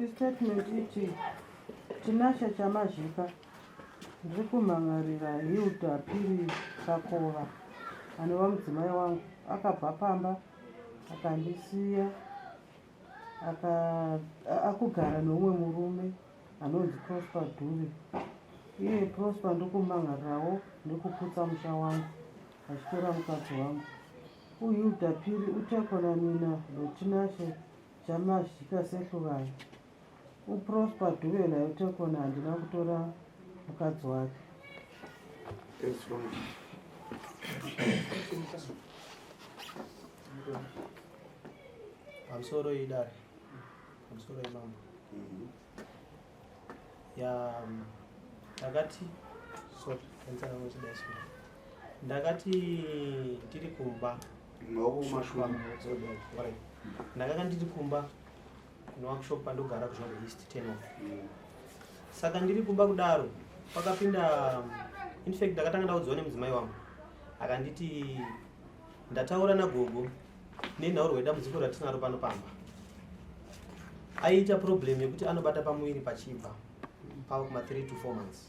Istatement iti Tinashe Chamazhika ndiri kumhan'arira Hilda Phiri Kakova anova mudzimai wangu akabva pamba akandisiya akugara neumwe murume anonzi Prosper Dube. Iye Prosper ndokumhan'arirawo nekuputsa musha wangu achitora mukadzi wangu. UHilda Phiri uthe khona mina loTinashe Chamazhika sehlukana. UProsper Dube naye uthe khona handina kutora mukadzi wake. Pamusoro idare. Pamusoro imambo. Ya ndakati sorry, ndakati ndiri kumba ndakanga ndiri kumba kunoworkshop pandogara kuzvombe east ten off saka ndiri kumba kudaro pakapinda infact ndakatanga ndaudziwa nemudzimai wangu akanditi ndataura nagogo nenhaurwa yedambudziko ratinaro pano pamba aiita problem yekuti anobata pamuviri pachibva pava kuma 3 to 4 months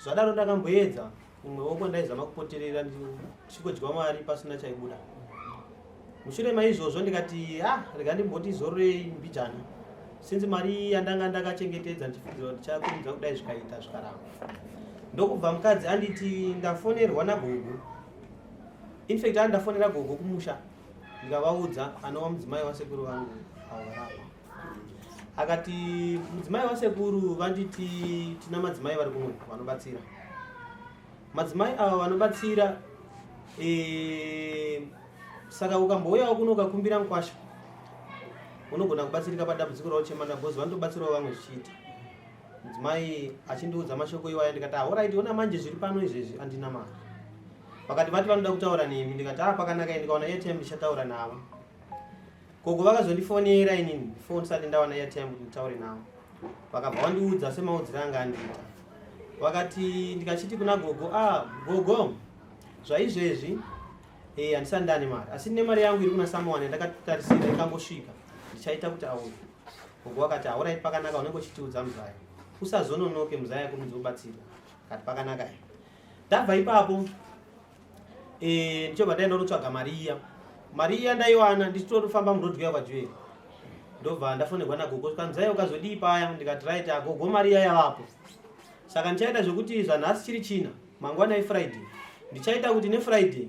zvadaro ndakamboedza kumwewo kwandaizama kupoterera ndichingodyiwa mari pasina chaibuda mushure maizvozvo ndikati ah rega ndimboti zororei mbijana since mari yandanga ndakachengetedza ndichifungidzira kuti ndichakurumidza kudai zvikaita zvikaramba ndokubva mukadzi anditi ndafonerwa nagogo infact andafonera gogo kumusha ndikavaudza anova mudzimai wasekuru vangu avo varapa akati mudzimai wasekuru vanditi tina madzimai vari kumwe vanobatsira madzimai ava vanobatsira e, saka ukambouyawo kuno ukakumbira mukwasha unogona kubatsirika padambudziko rauchemana bhozi vanotobatsirawo vamwe zvichiita mudzimai achindiudza mashoko iwaya ndikati ahoraiti ah, ona manje zviri pano izvezvi andina mari vakati vati vanoda kutaura nemi ndikati a ah, pakanaka ndikaona airtime ndichataura navo Gogo vakazondifonera inini before ndisati ndawana airtime kuti nditaure navo. Vakabva vandiudza semaudziro anga andiita. Vakati ndikachiti kuna gogo, ah gogo zvaizvezvi eh handisati ndane mari asi ndine mari yangu iri kuna someone yandakatarisira ikangosvika ndichaita kuti auye. Gogo vakati haurai pakanaka unenge uchitiudza muzaya. Usazononoke muzaya kurumidza kubatsirwa. Kati pakanaka eh. Ndabva ipapo Eh, ndichobva ndaenda kunotsvaga mari iya mari iya ndaiwana ndichitofamba muroad kuya kwajueri ndobva ndafonerwa nagogo kanzai ukazodii paya ndikati right agogo mari iya yavapo saka ndichaita zvekuti zvanhasi chiri china mangwana ifriday ndichaita kuti nefriday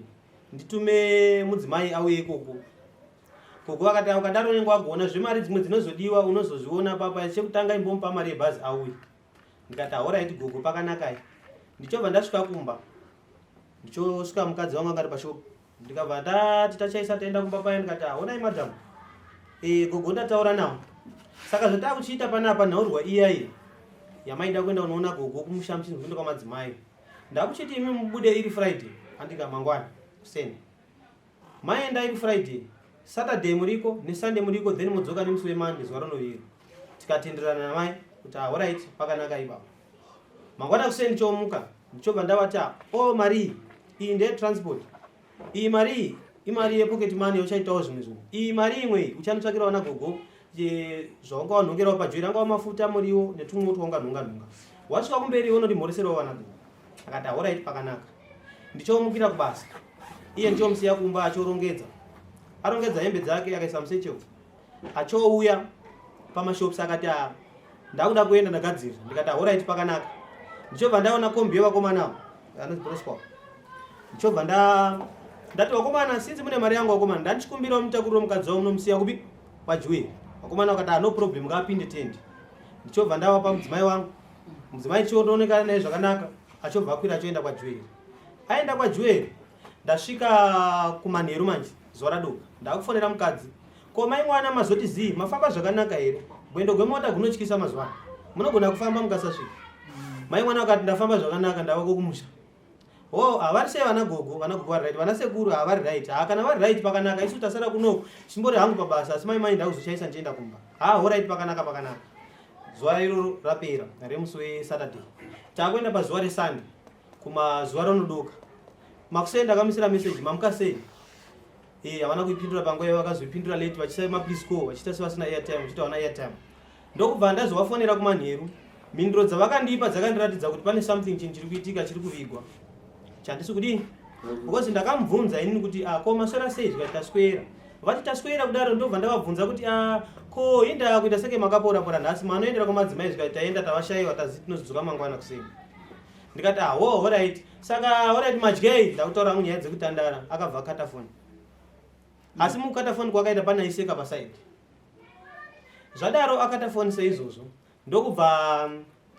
nditume mudzimai auye ikoko gogo vakati ukadaro unenge wagona zvemari dzimwe dzinozodiwa unozozviona papa chekutanga imbomupa mari yebhazi auye ndikati ahoraiti gogo pakanakai ndichobva ndasvika kumba ndichosvika mukadzi wangu anga ari pashop ndikabva ndati tachaisa taenda kumba paya ndikati honai madam e, gogo ndataura nawo saka zvatakuchiita panapa nhaurwa iya iya yamaida kuenda kunoona gogo kumusha muchinzi kuenda kwamadzimai ndakuchiti imi mubude iri friday andika mangwana kuseni maenda iri friday saturday muriko nesunday muriko then modzoka nemusi wemonday zuva ronovira tikatenderana namai kuti ahorit pakanaka ipapo Mangwana kuseni ndichomuka ndichobva ndavati o oh, mari iyi ndeye transport iyi mari iyi imari yepocket money yauchaitawo zvimwe zvinhu iyi mari imwe iyi uchanotsvakirawo nagogo zvaunga wanhongerawo pajoiri angava mafuta muriwo netumwewo twaunga nhonga nhonga wasvika kumberi unondimhoreserawo vana gogo akati ahoraiti pakanaka ndichomukira kubasa iye ndichomusiya kumba achorongedza arongedza hembe dzake akaisa musecheo achouya pamashops akati a ndakuda kuenda ndagadzira ndikati horait pakanaka ndichobva ndaona kombi yevakomana avo anonzi prosper ndichobva nda ndati vakomana since mune mari yangu vakomana ndandichikumbirawo mutakuriro mukadzi wavo munomusiya kupi kwajuwe vakomana vakati ah, no problem ngaapinde tendi ndichobva ndavapa mudzimai wangu mudzimai chiondoonekana naye zvakanaka achobva akwira achoenda kwajuweri aenda kwajuweri ndasvika kumanheru manje zuva radoka ndakufonera mukadzi Ko mai mwana mazoti zii mafamba zvakanaka here? Gwendo gwemota gunotyisa mazuva ano. Munogona kufamba mukasasvika. Mai mwana vakati ndafamba zvakanaka ndava kumusha. Oh, havari sei vana gogo, vana gogo vari right, vana sekuru havari right. Ha kana vari right pakanaka isu tasara kunoku. Chimbori hangu pabasa asi mai mai ndakuzochaisa ndichienda kumba. Ha, all right pakanaka pakanaka. Zuva iroro rapera remusi we Saturday. Takuenda pazuva reSunday kumazuva ronodoka. Makuseni ndakamisira message mamuka sei? Eh, havana kuipindura panguva yavo vakazoipindura late vachiisa ma please call vachiita sevasina airtime vachiita vana airtime. Ndokubva ndazovafonera kumanheru. Mhinduro dzavakandipa dzakandiratidza kuti pane something chinhu chiri kuitika chiri kuvigwa. Chandisi kudii? Because ndakamubvunza inini kuti ah, ko maswera sei zvikati taswera. Vati taswera kudaro ndobva ndavabvunza kuti ah, ko inda kuita seke makapora pora nhasi manoendera kwamadzimai zvikati taenda tavashaiwa tazi tinozodzoka mangwana kuseni. Ndikati ah, ho alright. Saka alright madyei ndakutaura hangu nyaya dzekutandara akabva akata foni. Asi mukukata foni kwakaita pane aiseka paside. Zvadaro akata foni seizvozvo ndokubva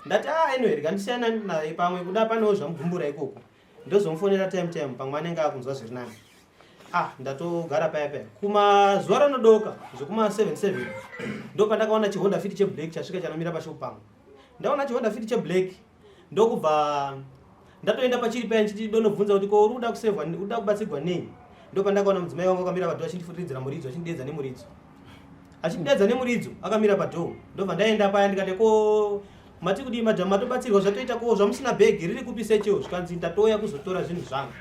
ndati ah anyway rega ndisiyana naye pamwe kuda panewo zvamugumbura ikoko ndozomufonera time time pamwe anenge akunzwa zviri nani. Ah ndatogara paya paya kumazuva ranodoka zvekuma 77 ndopandakaona chihonda fiti cheblack chasvika chanomira pashop pangu. Ndaona chihonda fiti cheblack ndokubva ndatoenda pachiri paya ndichiti ndonobvunza kuti ko uri kuda kusevwa uri kuda kubatsirwa nei ndopandakaona mudzimai wangu akamira padhoo achindifutiridzira muridzo achindideedza nemuridzo achindideedza nemuridzo akamira padhoo ndobva ndaenda paya ndikati ko mati kudii madhamu matobatsirwa zvatoita ko zvamusina bhegi riri kupi sechewo zvikanzi ndatouya kuzotora zvinhu zvangu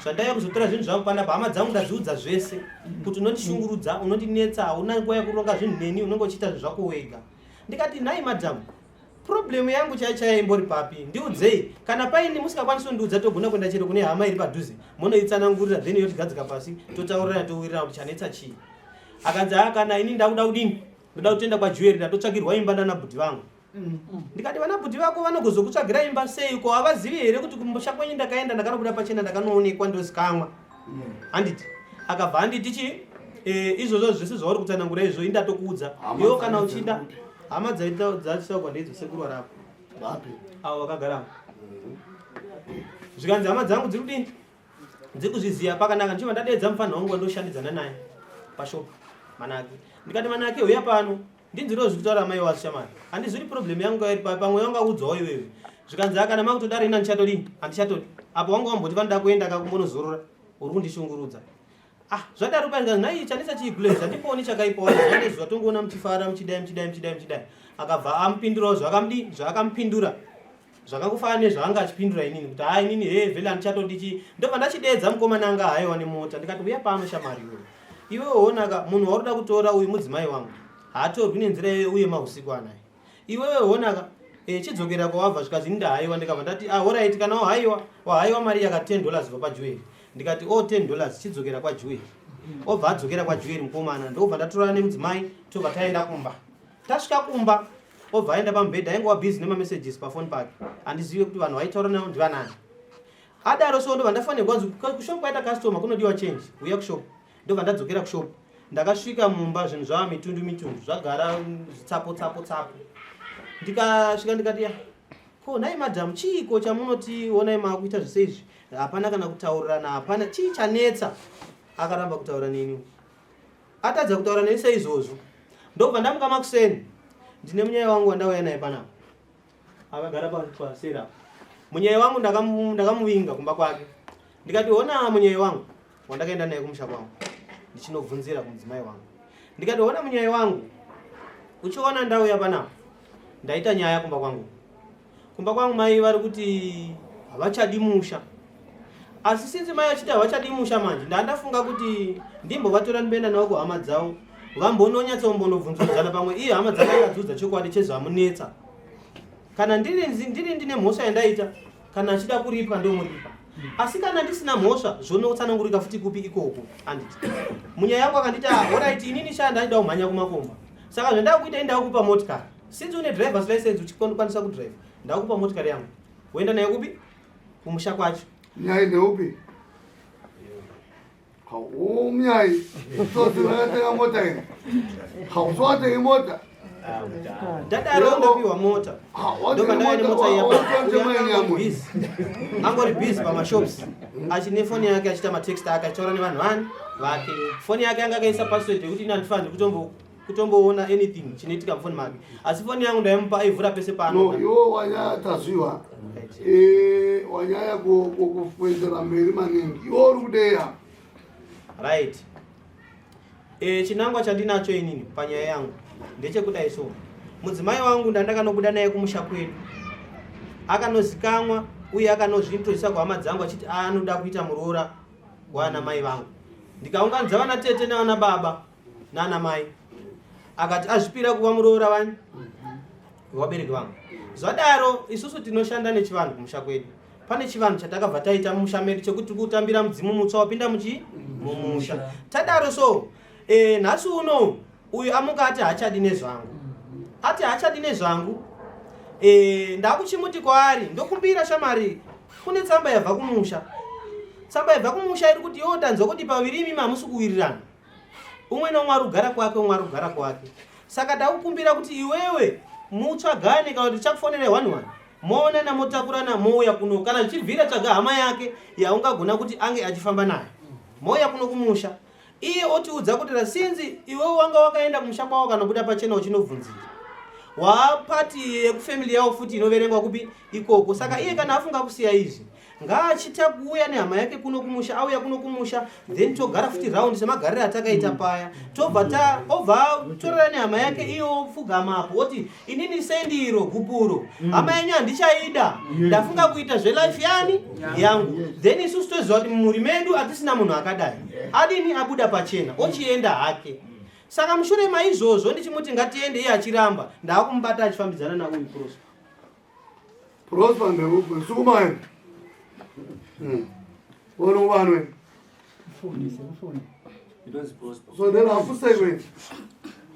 zvandaiya kuzotora zvinhu zvangu panapa hama dzangu ndadziudza zvese kuti unondishungurudza unondinetsa hauna nguva yekuronga zvinhu neni unenge uchiita zvinhu zvako wega ndikati nhai madhamu Problem yangu chaiyo chaiyo imbori papi? Ndiudzei. Kana paini musingakwanisi kundiudza togona kuenda chero kune hama iri padhuze monoitsanangurira then yotigadzika pasi totaurirana towirirana kuti chanetsa chii. Akanzi haa kana ini ndakuda kudini? Ndoda kutenda kwaJuweri ndatotsvagirwa imba nana bhudhi vangu. Ndikati vana bhudhi vako vanogozokutsvagira imba sei ko havazivi here kuti kumusha kwenyu ndakaenda ndakanobuda pachena ndakanoonekwa ndozikamwa. Handiti akabva anditi chii? Eh, izvozvo zvese zvauri kutsanangura izvo indatokuudza. Iwe kana uchida hama dzachitaurwa ndeidzo sekuru varako vapi avo vakagara zvikanzi hama dzangu dziri kudini dziri kuzviziva pakanaka ndichibva ndadeedza mufanha wangu wandoshandidzana naye pashop manake ndikati manake huya pano ndinziriwo zviri kutaura mai wacho shamari handizviri problem yangu kairi pamwe wanga udzwawo iwewe zvikanzi akana makutodaro ini handichatodini handichatodi apo wanga wamboti vanoda kuenda kakumbonozorora uri kundishungurudza Ah, zvadaro panga nhai chanetsa chii gulez handikuoni chakaipa wani zuva nezuva tongoona muchifara muchidai muchidai muchidai muchidai akabva amupindurawo zvaakamudi zvaakamupindura zvakangofanana nezvaanga achipindura inini kuti haa inini hee vhele handichatodi chii ndobva ndachideedza mukomana anga haiwa nemota ndikati uya pano shamari iwewe iwewe honaka munhu wauri kuda kutora uyu mudzimai wangu haatorwi nenzira iyoyo uye mahusiku anaya Iwewe honaka eh, chidzokera kwawabva zvikanzi ini ndahaiwa ndikabva ndati ah horaiti kana wahaiwa wahaiwa mari yaka 10 dollars kubva pajuweri ndikati oh 10 dollars chidzokera kwajuweri obva adzokera kwajuweri mukomana ndobva ndatorana nemudzimai tobva taenda kumba tasvika kumba obva aenda pamubhedha aingova busy nemamessages pafoni pake handizive kuti vanhu vaitaura navo ndivanani adaro so ndobva ndafanirwa kunzi kushop kwaita customer kunodiwa change uya kushop ndobva ndadzokera kushop ndakasvika mumba zvinhu zvava mitundu mitundu zvagara zvitsapo tsapo tsapo ndikasvika ndikati ya ko nhai madam chiiko chamunoti onai maakuita zvese izvi hapana kana kutaurirana hapana chii chanetsa akaramba kutaura neni atadza kutaura neni seizvozvo ndobva ndamuka makuseni ndine munyaya wangu wandauya naye panapa akagara paseri apa munyai wangu ndakamuvinga kumba kwake ndikati hona munyai wangu wandakaenda naye kumusha kwangu ndichinobvunzira kumudzimai wangu ndikati hona munyai wangu uchiona ndauya panapa ndaita nyaya kumba kwangu kumba kwangu mai vari kuti havachadi musha asi sinzi mai vachiti havachadi musha manje ndandafunga kuti ndimbovatora ndimboenda navo kuhama dzavo vambononyatsombonovhunzurudzana pamwe iye hama dzakanyatsoudza chokwadi chezvamunetsa kana ndiri ndiri ndine mhosva yandaita kana achida kuripwa ndomuripa asi kana ndisina mhosva zvonotsanangurika futi kupi ikoko anditi munyaya yangu akanditi ah, orit inini shaa ndaida kumhanya kumakomba saka zvandakuita indakupa motikari since une drivers license uchikwanisa kudrive ndakupa motikari yangu woenda nayo kupi kumusha kwacho nyaya ndeupi Umnyai, tsotsi rakatenga mota iri. Hausowatengi mota. Ndadaro ndapiwa mota. Ndobva ndauya nemota iya. Angori busy pamashops. Achine foni yake achiita matext ake achitaura nevanhu vani vake. Foni yake anga akaisa password yekuti ini handifaniri kutombo kutomboona anything chinoitika mufoni make asi foni yangu ndaimupa aivhura pese pano no iwo wanyaya tazviwa eh, wanyaya kuendera mberi maningi iwo uri kudeya right e, chinangwa chandinacho inini panyaya yangu ndechekudai so mudzimai wangu ndandakanobuda naye kumusha kwedu akanozikamwa uye akanozvintoisa kuhama dzangu achiti anoda kuita muroora waana mai vangu ndikaunganidza vana tete navana baba nana mai. Akati azvipira kuva muroora vani wevabereki vangu. Zvadaro isusu tinoshanda nechivanhu kumusha kwedu. Pane chivanhu chatakabva taita mumusha medu chekuti tiri kutambira mudzimu mutsva wapinda muchi mumusha. Tadaro so e, nhasi uno uyu amuka ati haachadi nezvangu, ati haachadi nezvangu. E, ndakuchimuti kwaari, ndokumbira shamari, kune tsamba yabva kumusha. Tsamba yabva kumusha iri kuti yo tanzwa kuti paviri imimi hamusi kuwirirana, umwe neumwe ari kugara kwake, umwe ari kugara kwake. Saka takukumbira kuti iwewe mutsvagane, kana kuti tichakufonerai one one, moonana, motakurana, mouya kuno. Kana zvichibvira tsvaga hama yake yaungagona kuti ange achifamba nayo, mouya kuno kumusha. Iye otiudza kuti rasinzi iwewe wanga wakaenda kumusha kwavo kanobuda pachena uchinobvunzira wapati yekufamily yavo futi inoverengwa kupi ikoko. Saka iye kana afunga kusiya izvi, ngaachita kuuya nehama yake kuno kumusha. Auya kuno kumusha, then togara futi round semagariro atakaita paya. Tobva ta obva atorera nehama yake, iyo pfugamapo oti, "Inini sendiro gupuro, hama yenyu handichaida, ndafunga kuita zvelife yani yangu." Then isusu toziva kuti mumhuri medu hatisina munhu akadai. Adini? Abuda pachena, ochienda hake. Saka mushure maizvozvo ndichimuti ngatiende, iye achiramba, ndaakumubata achifambidzana nauyu Prosper. Prosper ndeupi? Sukuma wena. Wona ubani wena? Sondela afuseki wena.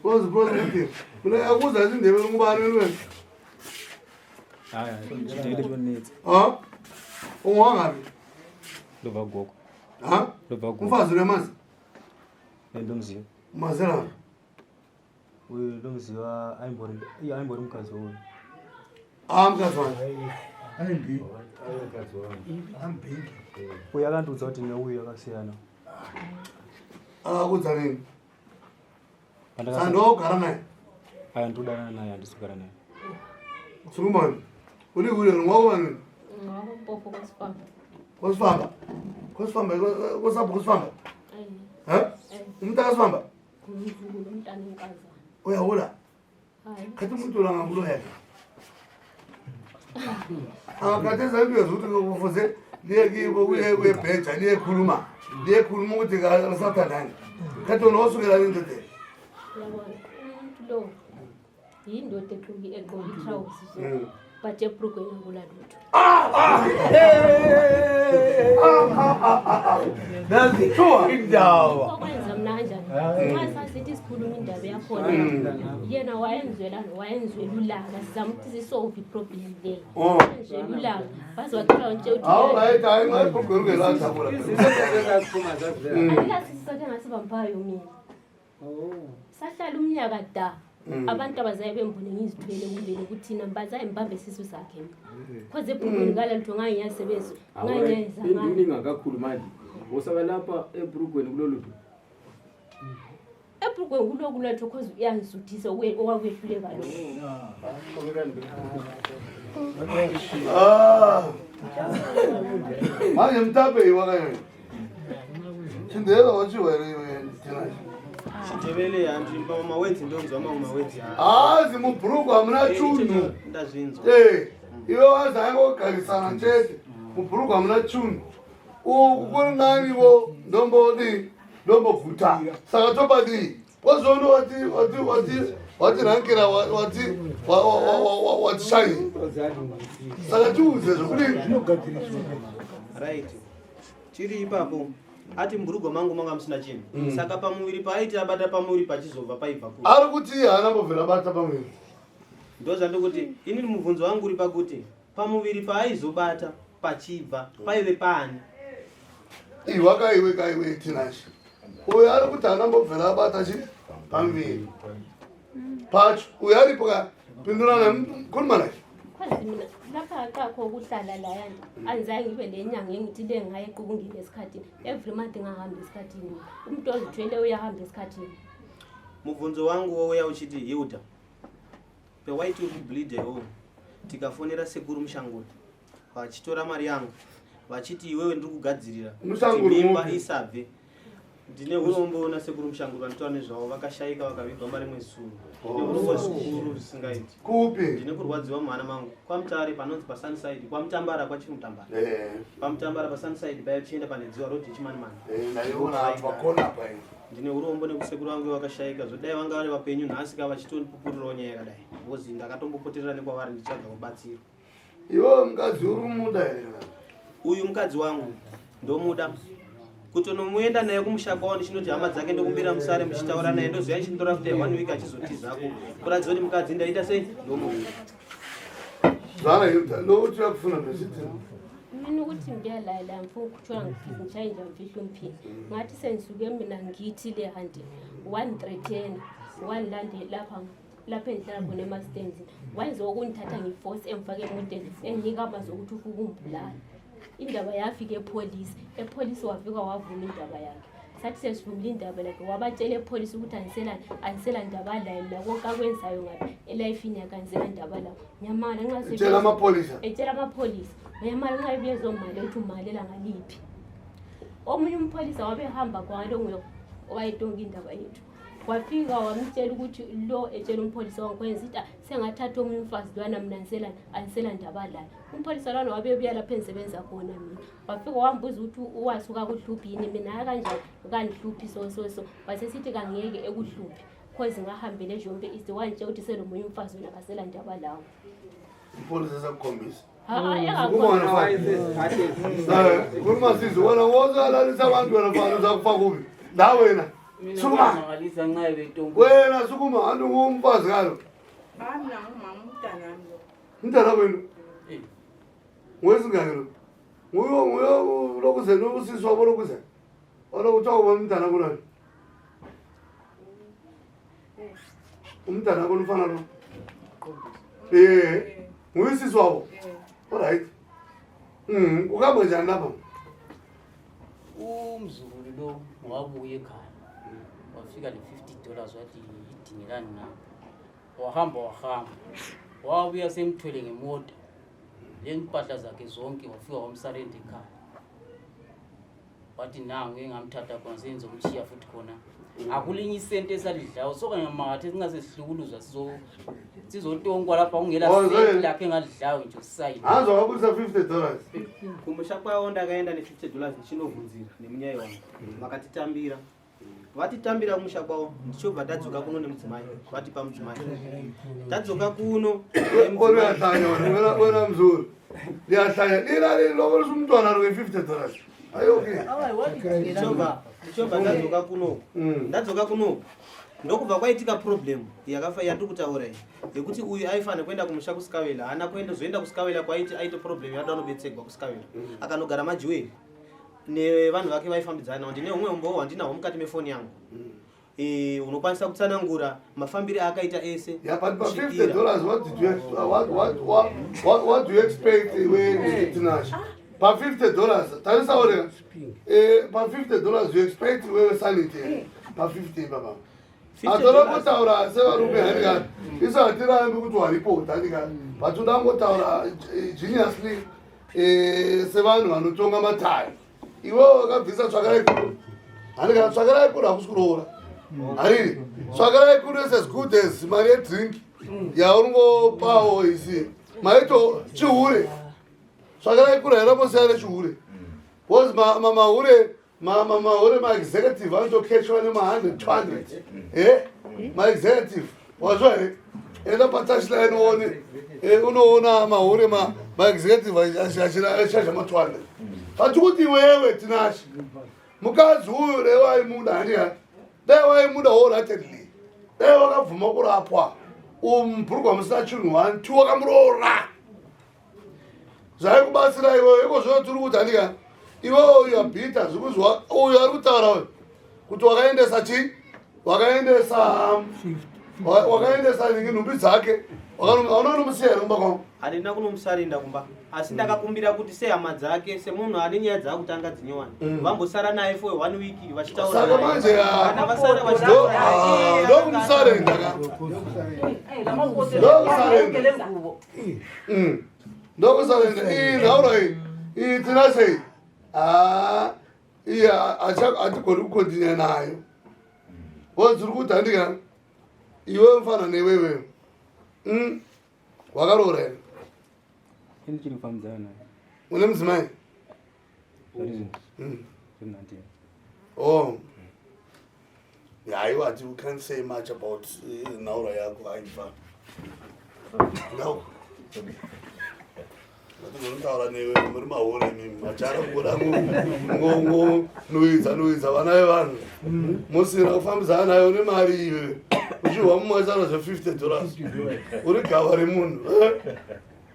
Prosper, Prosper uthi. Mina yakuza isindebele, ngubani wena wena? Haya, chindebele chonetsa. Ha? Ungowangaphi? Ndobva Gokwe. Ha? Ndobva Gokwe. Umfazi lwemazi? Ndomziva. Mazela. Uyu ndomuziva, aimbori, iye aimbori mukadzi uyu. Ah, mukadzi wani. Uyu akandiudza kuti neuyu akasiyana. Akakudza nini? Sando ugara naye. Aya, ndikudanana naye, handisi kugara naye. Sukuma wena. Uri kule ngwakubani? NgwakuMpofu kwaSifamba. Kwasifamba. Kwasifamba, kwasabhu kusifamba. Eh. Eh? Umuntu akasifamba? Ngumzukulu, umntana onkazana. Uyahula. Hayi. Khathi umuntu la ngakulo yakhe. Akhatheza into yokuthi kufuze liye kibo, kuye kuyebheja, liyekhuluma. Liyekhuluma ukuthi kasathandani. Khathi wena wasukela indoda. Uyabona, umuntu lo yindoda egqoke i-trousers but ebrugweni akula lutho. Sure. Indaba. Okwenza mna kanjani, nxa sasithi sikhuluma indaba yakhona, yena wayenzwela, wayenzwela ulaka, sizama ukuthi sisolve iproblem leyo. Wayenzwela ulaka waze wacela wantshela ukuthi Awu right, hayi nxa ibhugwe ungelajabula. Ayilasisisathe ngasibambayo mina. Sahlala umnyaka da. Abantu abazaye bembone ngizithwele kumbe nokuthina bazaye mbambe isisu sakhe mina, cause ebhukweni kala lutho, ngangiyasebenza, ngangiyenza. Induna ingakakhulu manje usaka lapha ebrugweni kulolutho. Ebhukweni kuloku lutho, cause uyangisuthisa okwakuyehluleka lokho. Ah. Manje mtape iwa kanye. Chindela wachiwa here iwe thina? Chindebele handi mawedzi, ndonzwa mamwe mawedzi. Hazi mubhuruku hamuna chunhu. Ndazvinzwa. Eh, iwe wazi aingogarisana chete. Mubhuruku hamuna chunhu. Uku kuri naniwo ndombodi ndombobvuta. Saka topadii? Wazoona wati wati wati watirankira wati watishayi. Saka tiudze zvokuti Right, tiri ipapo. Ati mubhurugwa mangu manga musina chinhu. Saka pamuviri paaiti abata pamuviri pachizobva paibva ku Ari kuti iye haana mbobvira bata pamuviri. Ndo zvandikuti inini mubvunzo wangu uri pakuti pamuviri paaizobata pachibva paive paani? Iwe kaiwe kaiwe Tinashe. Uyo ari kuti haana mbobvira abata chi pamuviri pacho. Uyo aripo ka, pindurana, khuluma naye. Cause mina lapha kakho ukuhlala layana, angizange ngibe le nyanga engithi le ngayeqa ukungena esikhathini. Every month ngahamba esikhathini. Umuntu ozithwele uyahamba esikhathini. Mubvunzo wangu wouya uchiti, Hilda, pewaiti uri kubleedha iwowo, tikafonera sekuru Mushanguri vachitora mari yangu vachiti iwewe ndiri kugadzirira kuti Mushanguri mimba mupi? isabve. Ndine urombo nasekuru Mushanguri vanditaura nezvavo, vakashayika, vakavigwa marimwe zuro. Ndine urombo zvikuru zvisingaiti. Kupi? Ndine kurwadziwa muhana mangu. KwaMutare, panonzi paSunside, kwaMutambara, kwachiri Mutambara. PaMutambara paSunside paya, uchienda pane Dziwa Road yeChimanimani. Ndaiona pakona pa. Ndine urombo nekusekuru vangu vakashaika zvodai vanga vari vapenyu nhasi ka vachitondipupurirawo nyaya yakadai because ndakatombopoterera nekwavari ndichitsvaga rubatsiro. Iwe mukadzi uri kumuda here? Uyu mukadzi wangu ndomuda kutonomuenda naye kumusha kwavo ndichinoti hama dzake ndokumbira musare muchitaura naye ndoziva ndichinotora futi one week achizotizako kuratidza kuti mukadzi ndaita sei ndomuda. Zvara ndokuti yakufuna ndachiti mina ukuthi ngiyalala ngifuna ukuthola ngitshaye nje ngimfihla umphini ngathi sengisuke mina ngithi le hanti wangithreathena wangilande lapha lapho engihlala khona emastenzi wayenza ukungithatha ngiforce engifake emoteni enginika amazwi okuthi ufuna ukungibulala indaba yafika epholisi epholisi wafika wavuma indaba yakhe sathi sesivumile indaba lakhe wabatshela epholisi ukuthi angisela ndaba layo mina konke akwenzayo ngaphi elayifini yakhe angisela ndaba lakho ngiyamala nxa etshela amapholisa etshela amapholisa ngiyamala nxa ebuye ezomalela ukuthi umalela ngaliphi omunye umpholisa wabehamba kwalo nguye owayetonka indaba yethu wafika wamtshela ukuthi lo etshela umpholisa wangikhona sithi ah, sengathatha omunye umfazi lwana mina angisela ndaba layo umpholisa lwana wabebuya lapho engisebenza khona mina wafika wambuza ukuthi uwasuka kuhluphi yini mina hayi kanjani kandihluphi so so so wasesithi kangeke ekuhluphi cause ngahambele ezhombe east wangitshela ukuthi selomunye umfazi wena kasela ndaba lawo umpholisa esakukhombisa Khuluma sisi wena wozalalisa abantu wena mfana uzakufaka kubi la wena sukuma wena sukuma anti ngumfazi kalo umntana wenu ngwesingaki lo nguyo nguyo lokuzeni usisi wabo lokuzeni olokuthiwa uba umntana kulani umntana kona umfana lo ee nguye usisi wabo olright ukuhamba njani lapha umzukulu lo wabuya ekhaya wafika le-50 dollars wathi idingelani na wahamba wahamba wabuya semthwele ngemota lempahla zakhe zonke wafika wamsarenda ekhaya wathi nangu engamthatha khona sengizomtshiya futhi khona akulinye isenti esalidlayo soka ngamakathi singase sihlukuluzwa sizotonkwa lapha kungela senti lakhe engalidlayo nje usayini hanzi wakabudisa 50 dollars kumusha kwavo ndakaenda ne-50 dollars ndichinovhunzira nemunyai wangu vakatitambira vatitambira kumusha kwavo ndichobva tadzoka kuno nemudzimai vatipa mudzimai tadzoka kuno uyahlanya wena mzulu liyahlanya lilalobolisa umntwana lo nge-50 dollars ndichobva ndadzoka kunoku ndadzoka kunoku ndokubva kwaitika problem yakafa yandiri kutaura iyi yekuti uyu aifanira kuenda kumusha kusikavela haana kuenda zoenda kusikavela kwaiti aite problem yada anobetserwa kusikavela akanogara majuweri nevanhu vake vaifambidzana navo ndine humwe umbowo hwandinahwo mukati mefoni yangu e, unokwanisa kutsanangura mafambire aakaita ese yeah, but pa 50 dollars what did you what, what, what, what, what do you expect iwe Tinashe pa 50 dollars tarisa oreka eh, pa 50 dollars you expect iwewe sanity pa 50 baba hatoda kutaura sevarume hanikani isu hatirambi kuti waripota hanikani but uda ngotaura eh, geniusly Eh, sevanhu vanotonga matare iwe wakabvisa tsvakarai kuno hani kana tsvakarai kuno hakusi kuroora hariri tsvakarai kuno is as good as mari yedrink yaunongopawo isi maito chihure tsvakarai kuno haina mbosiyana nechihure bcause mahure mahure maexecutive anotokechwa nema100 200 e maexecutive wazwa here enda patouchline uone eh, unoona mahure maexecutive achizha ma200 but kuti iwewe tinashe mukadzi uyu dai waimuda handiya dai waimuda wholeheartedly dai wakabvuma kurapwa umubhurugwa musina chinhu one two wakamuroora zvaikubatsira iwewe iko zvino tiri kuti handika iwewe uyu abhita zvikuzwa uyu ari kutaura uyu kuti wakaendesa chii wakaendesa wakaendesa ningi nhumbi dzake unonomusiya here kumba kwangu handina kunomusarinda kumba asi ndakakumbira kuti sehama dzake semunhu ane nyaya dzaakutanga dzinyowani vambosara naye for one week vachitaura saka manje ndokumusarenda ka ndokusarenda Ndokusarenda iyi nhaura iyi iyi tina sei haa iyi hatigoni kukontinya nayo bcause uri kuti handika iwe mfana newewe wakaroora here Ndichiri kufambidzana naye. Une mudzimai? Oh. Haiwa, ati we can't say much about eh, nhaura yako haifa. No. Ndinotaura newe muri mahure imimi machara kubuda ngongonuidza nuidza vana vevanhu musina kufambidzana nayo nemari iwe uchihwa mumwe achara zve 50 dollars uri gava remunhu eh?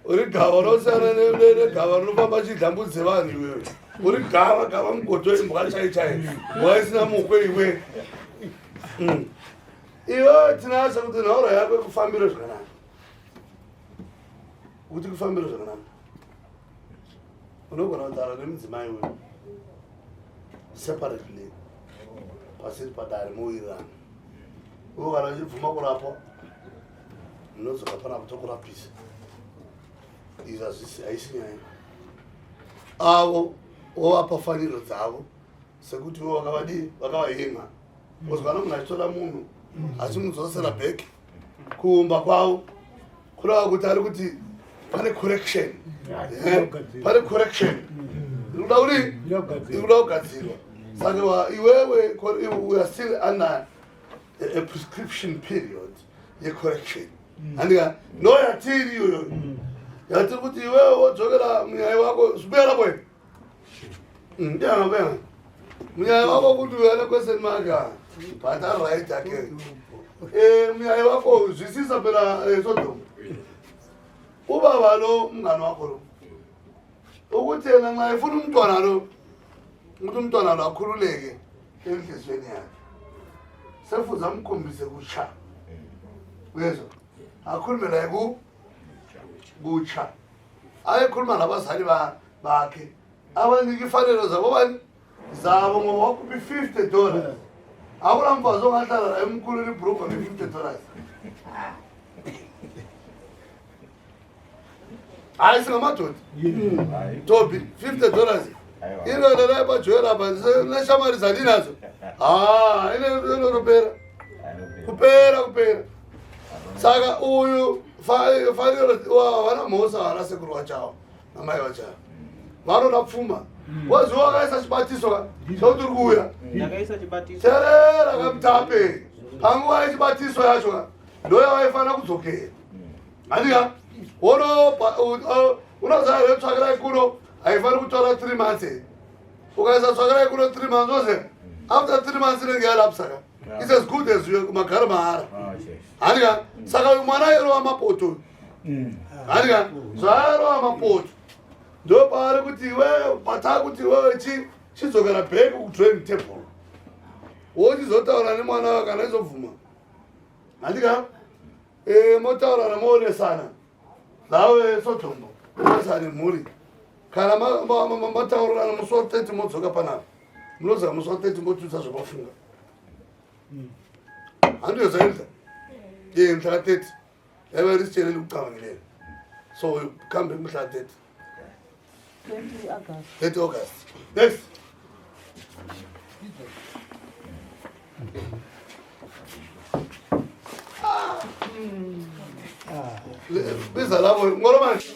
Uri gava unosiyana negava rinofamba chidya mbudzi dzevanhu iwewe. Uri gava gava mugoto imbwa chai chai. Mbwa isina mukwe iwe. Mm. Iwe tinasha kuti nhaura yako ikufambire zvakanaka. Kuti kufambire zvakanaka. Unogona kutaura nemudzimai uyu separately pasiri padare mowirirana. Uyo kana uchibvuma kurapwa Ndinodzoka panapa tokurapisa. Izvi hazvisi haisi nyaya. Avo wovapa faniro dzavo sekuti ivo vakavadii vakavahemha. Because kana munhu achitora munhu achimudzosera back kumba kwavo kureva kuti ari kuti pane correction. Eh, pane correction. Iri kuda kudii? Iri kuda kugadzirwa. Saka iwewe we are still under a prescription period yecorrection mm. andika no yatiri iyoyo mm. yatiri kuti iwewe wodzokera munyaya wako zvibuya rako here mm, ndiangabuya munyaya wako kuti uya nequestion mark ah, but aright ake eh, munyaya wako zwisisa phela eh, sodom ubaba lo mngani wakho lo ukuthi yena nxa efuna umntwana lo ukuthi umntwana lo akhululeke enhliziyweni yakhe sefuze amkhombise kutsha uyezwa akhulume naye ku kutsha ayekhuluma nabazali bakhe abanika ifanelo zabo bani zabo ngoba wakhupha i-50 dollars akula mfazi ongahlala la emkhulwini ibhrugo nge-50 dollars hayi singamadoda tobi 50 dollars inoenera pajoera apa neshamwari dzandinadzo ha inotopera kupera kupera saka uyu faniro vana mhosa vana sekuru vachawo namai vachawo vanoda pfuma waziva wakaisa chibatiso ka chauti uri kuuya terera kamutape panguva yechibatiso yacho ka ndoyavaifanira kudzokera Handika wono unoziva here tsvakirai kuno haifaniri kutora 3 months here ukaisa tsvakirai kuno 3 months oze after 3 months inenge yalapsa ka it's as good as magara mahara handika saka uyu mwana airova mapoto uyu handika zvaairova mapoto ndopaari kuti iwewe pataa kuti iwewe chidzokera back kudrawing table wochizotaura nemwana wake kana izobvuma handika Eh, motaurana moonesana nawe sotombo onesana nemhuri kana mataurirana musi wa 30 modzoka panapa munoziva musi wa 30 motiudza zvamafunga handiyo zvaita ye mhla ka 30 yaiva risitsheleli kucabangelela so kuhambe mhla 30 30 August. Next. Biza labo ngoro manje.